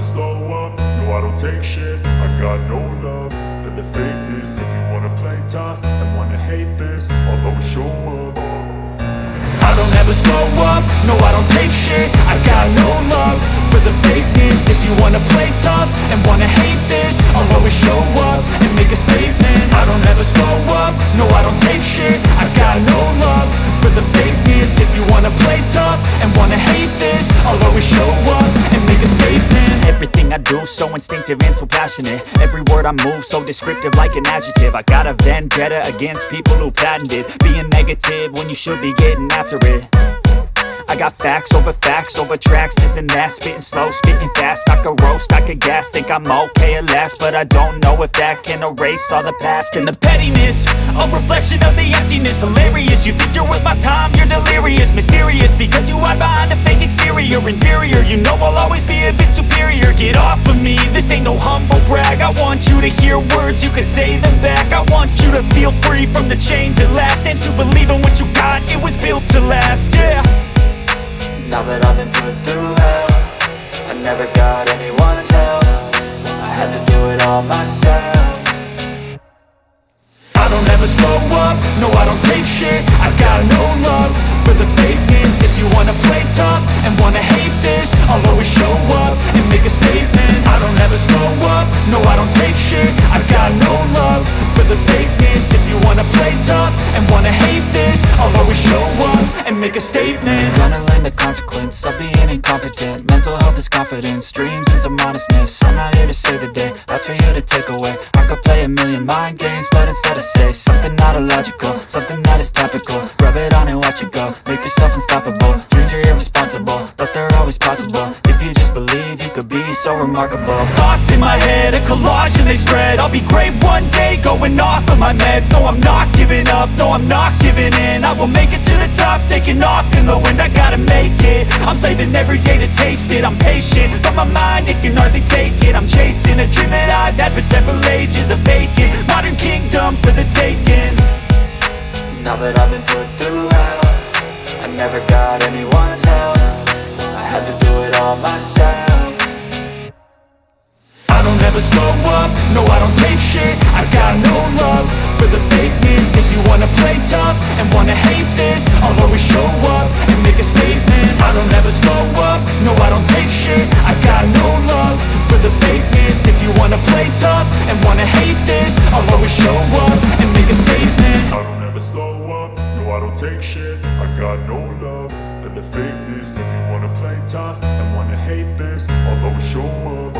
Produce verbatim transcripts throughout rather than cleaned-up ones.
Slow up, no, I don't take shit. I got no love for the fakeness. If you wanna play tough and wanna hate this, I'll always show up. I don't ever slow up, no, I don't take shit. I got no love for the fakeness. If you wanna play tough and wanna hate this, I'll always show up and make a statement. I don't ever slow up, no, I don't take shit. I got no love for the fakeness. If you wanna play tough and wanna hate this, I'll always show up and make a statement. Everything I do so instinctive and so passionate. Every word I move so descriptive like an adjective. I got a vendetta against people who patented being negative when you should be getting after it. I got facts over facts over tracks, this and that, spitting slow, spitting fast. I could roast, I could gas, think I'm okay at last, but I don't know if that can erase all the past. And the pettiness, a reflection of the emptiness. Hilarious, you think you're worth my time, you're delirious. Mysterious, because you hide behind a fake exterior. Inferior, you know I'll always be a bit superior. Get off of me, this ain't no humble brag. I want you to hear words, you can say them back. I want you to feel free from the chains at last, and to believe in what you got, it was built to last, yeah. Now that I've been put through hell, I never got anyone's help. I had to do it all myself. I don't ever slow up, no, I don't take shit. I got no love for the fakeness. If you wanna play tough and wanna hate this, I'll always show up and make a statement. I don't ever slow up, no, I don't take shit. I got no love for the fakeness. If you wanna play tough and wanna hate this, I'll always show up and make a statement. Gonna learn the consequence of being incompetent. Mental health is confidence, dreams and some honestness. I'm not here to save the day, that's for you to take away. I could play a million mind games, but instead I say something not illogical, something that is topical. Rub it on and watch it go, make yourself unstoppable. Dreams are irresponsible, but they're always possible. If you just believe, you could be so remarkable. Thoughts in my head, a collage and they spread. I'll be great one day, going off of my meds. No, I'm not giving up, no, I'm not giving in. I will make it to the top, taking off in the wind. I gotta make it, I'm saving every day to taste it. I'm patient, but my mind, it can hardly take it. I'm chasing a dream that I've had for several ages. A vacant modern kingdom for the taking. Now that I've been put through hell, I never got anyone's help. I had to do it all myself. I don't ever slow up, no, I don't take shit. I got no love for the fakeness. If you wanna play tough and wanna hate this, I'll always show up and make a statement. I don't ever slow up, no, I don't take shit. I got no love for the fakeness. If you wanna play tough and wanna hate this, I'll always show up and make a statement. I don't ever slow up, no, I don't take shit. I got no love for the fakeness. If you wanna play tough and wanna hate this, I'll always show up.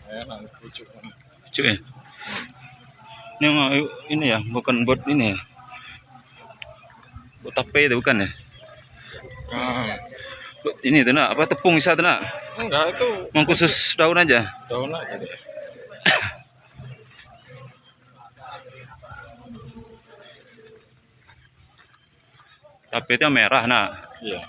Pucuk, eh. Ini, ini ya, bukan buat ini ya. Buat tape itu bukan ya? Bukan. Buat ini tu nak, apa, tepung bisa tu nak? Enggak, itu mangkusus daun aja. Daun aja deh. Tapi itu yang merah, nak. Iya.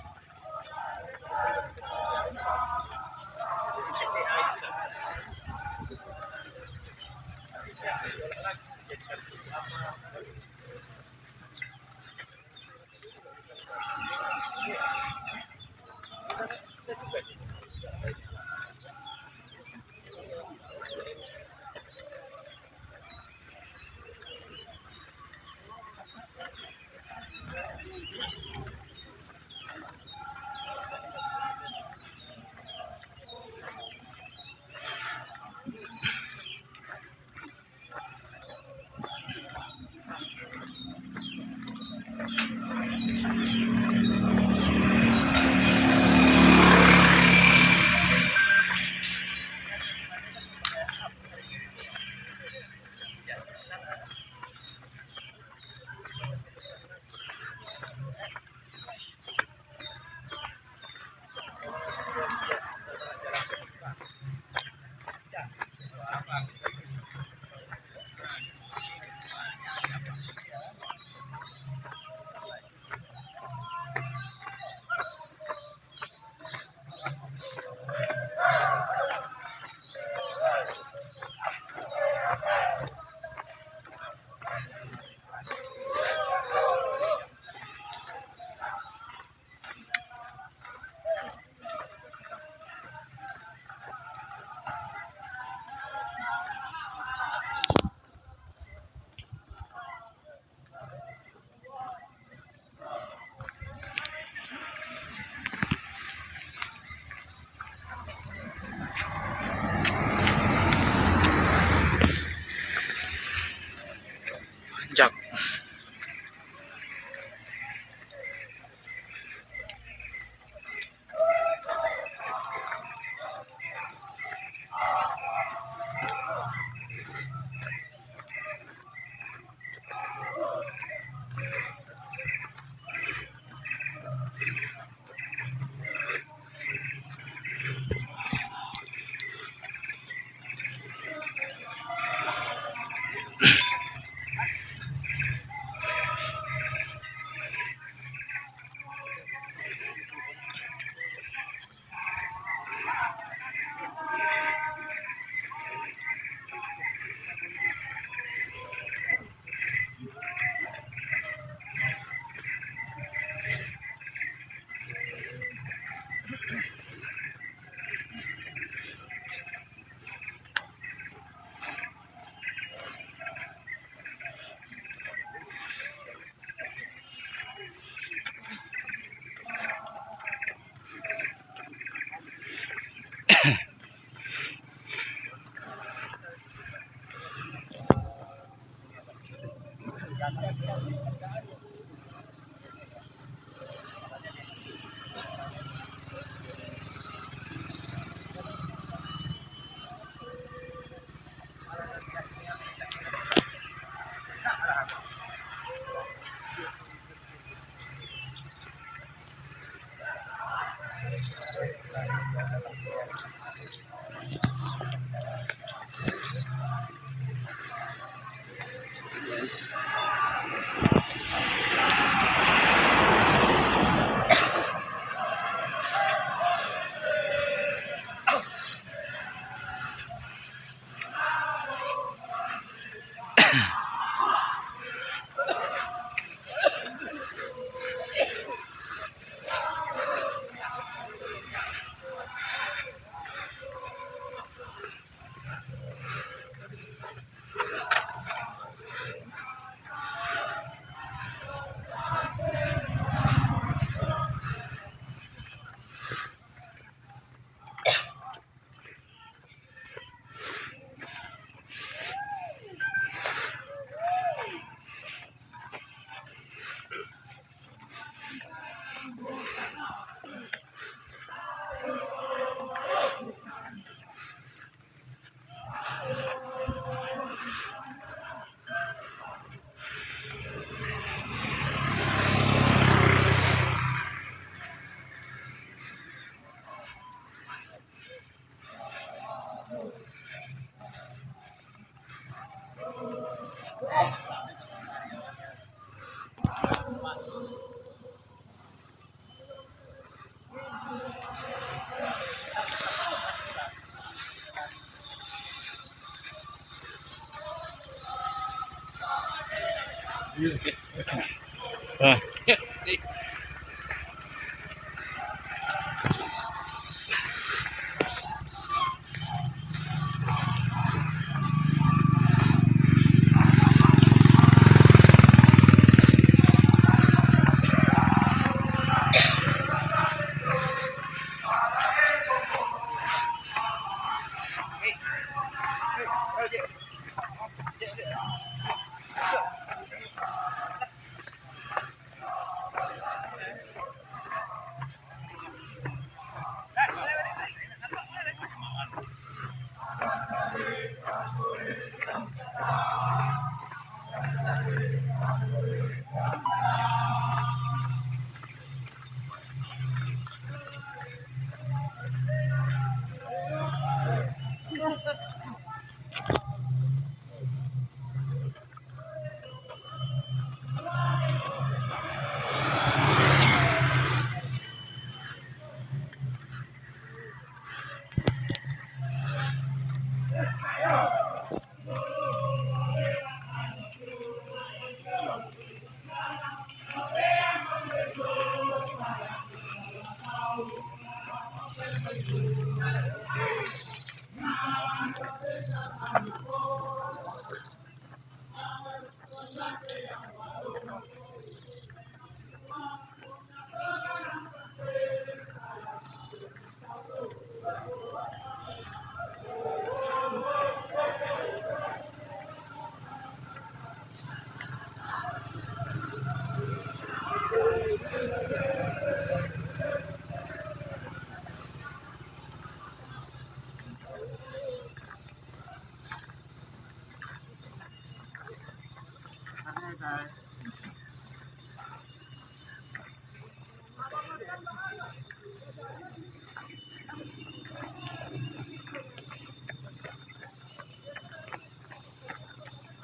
Ah.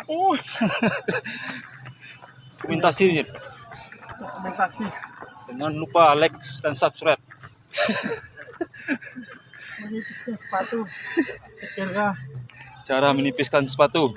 Oh. Komentasi, Jin. Komentasi. Jangan lupa like dan subscribe. Menipiskan sepatu. Sekira. Cara menipiskan sepatu.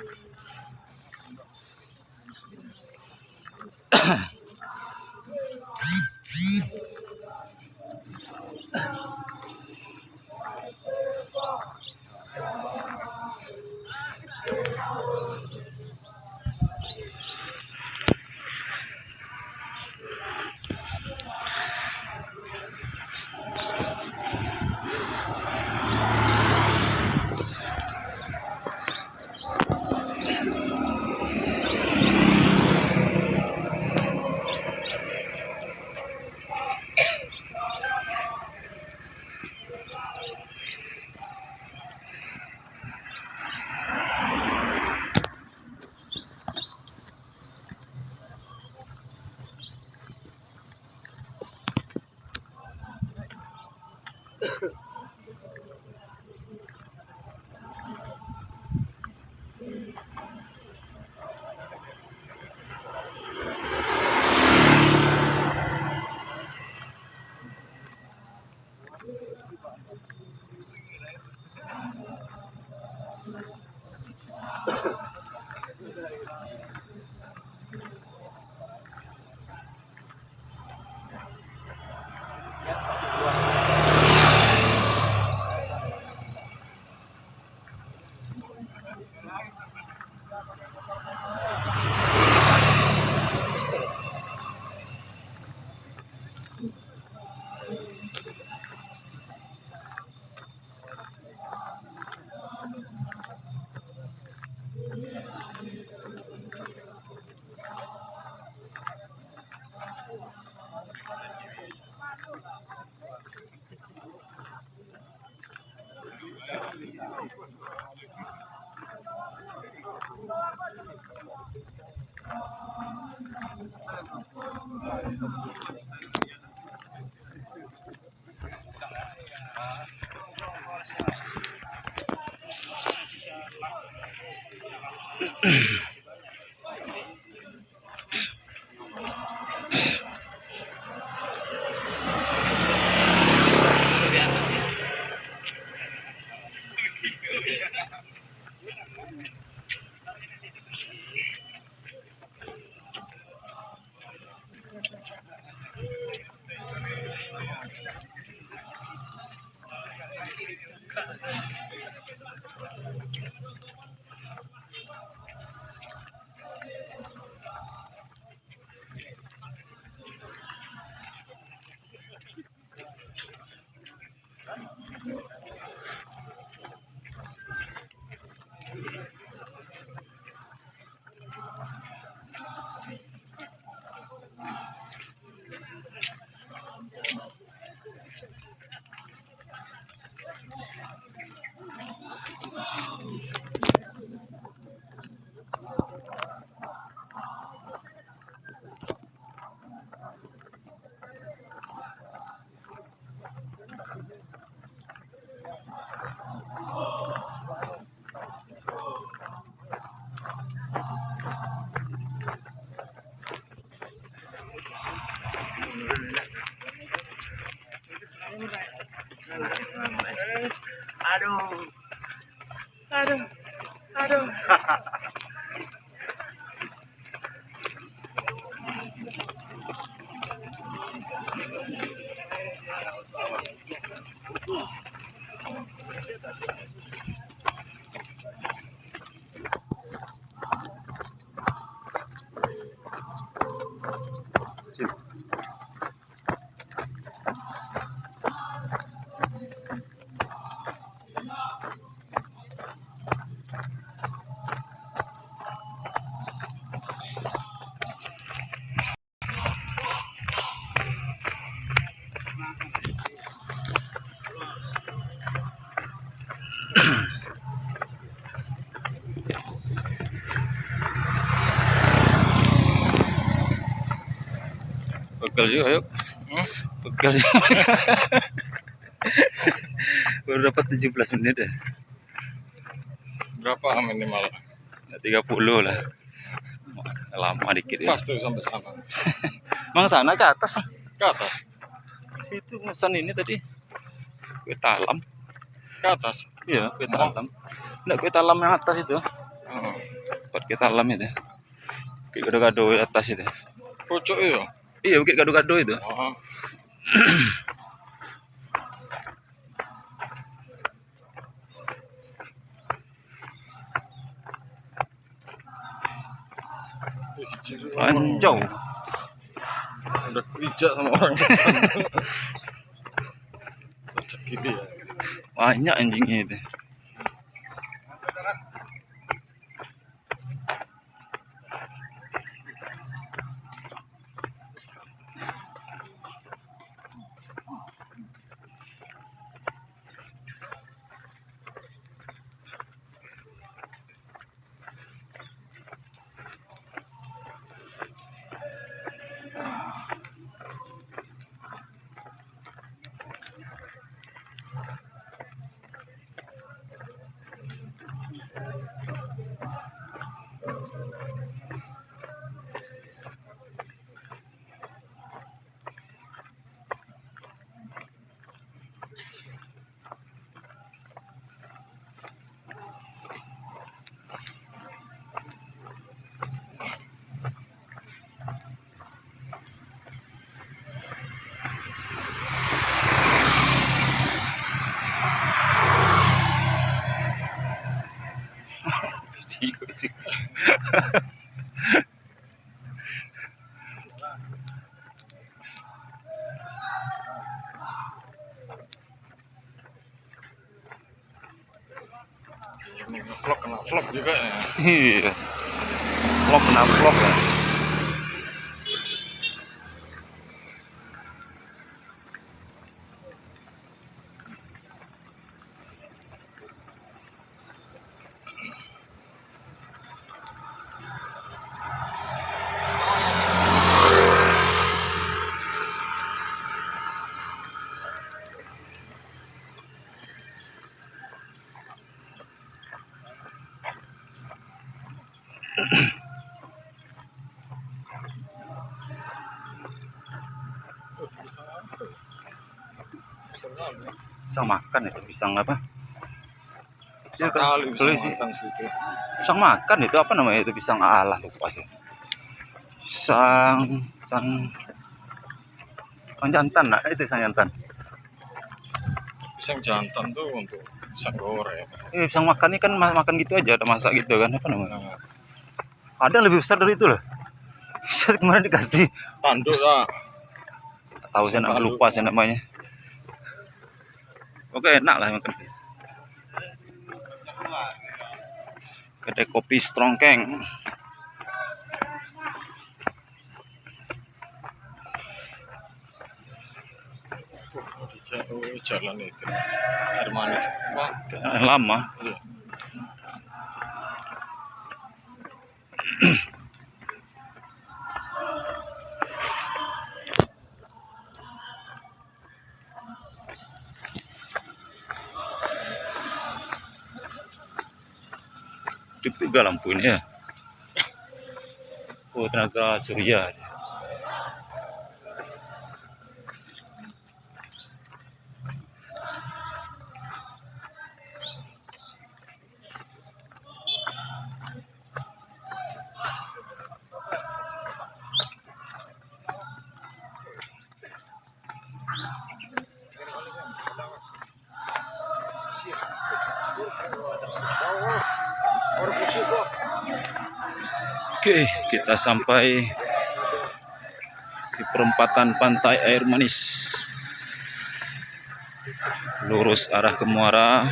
Aduh. Aduh. Aduh. Pegal juga, yuk. Hmm? Pegal juga. Baru dapat tujuh belas menit ya. Berapa minimal? Ya, tiga puluh lah. Lama dikit ya. Pas tu sampai sana. Emang sana ke atas lah? Ke atas. Situ pesan ini tadi. Kue talam. Ke atas? Iya, kue talam. Enggak, kue talam yang atas itu. Heeh. Tempat kue talam itu. Bukit Gado-Gado di atas itu. Pucuk itu? Iya, Bukit Gado-Gado itu. Heeh. Ih, ciri orang. Anjau. Udah kerja sama orang. Cek gini ya. Banyak anjingnya itu. Ini vlog kena vlog juga ya. Iya. Vlog kena vlog ya. Pisang makan itu, pisang apa? Pisang alah, kalau pisang isi makan situ. Pisang makan itu, apa namanya itu, pisang alah, lupa sih. Pisang, pisang, pisang jantan lah, itu pisang jantan. Pisang jantan tuh untuk Pisang goreng. Eh, pisang makan ni kan ma-, makan gitu aja, ada masak gitu kan, apa namanya? Nah. Ada yang lebih besar dari itu loh. Saya kemarin dikasih. Tanduk lah. Tahu saya nama, lupa saya namanya. Oke, enak lah makan. Kedai kopi Strongkeng. Oh, di ja-, oh, jalan itu. Air manis. Wah. Lama. Iya. Hidup juga lampu ini ya. Oh, tenaga surya. Oke, kita sampai di perempatan Pantai Air Manis. Lurus arah ke muara,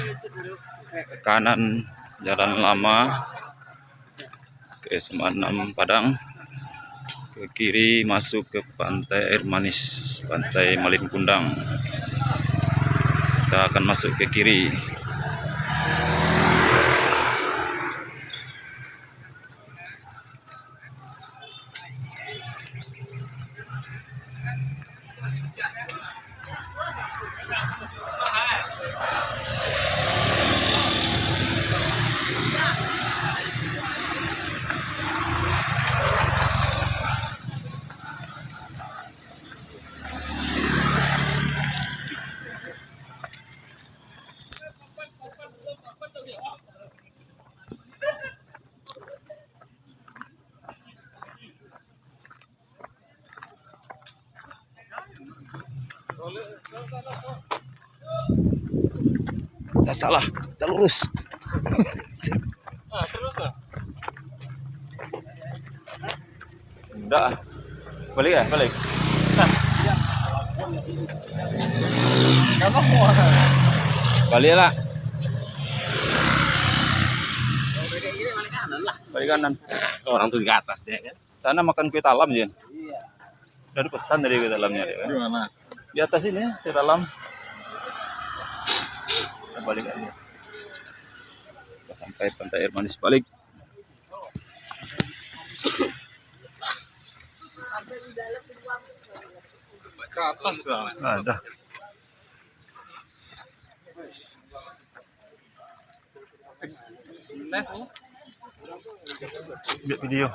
kanan Jalan Lama, ke S M A enam Padang, ke kiri masuk ke Pantai Air Manis, Pantai Malin Kundang. Kita akan masuk ke kiri. Tak salah, tak lurus. Ndak ah. Balik ah, balik. Balik lah. Balik kanan. Orang tu di atas dia kan. Sana makan kue talam, Jin. Iya. Udah dipesan tadi kue talamnya, dia, kan? Di mana? Di atas ini, kue talam. Kita balik aja. Kita sampai Pantai Air Manis balik. Ke atas lah. Ada. Buek video.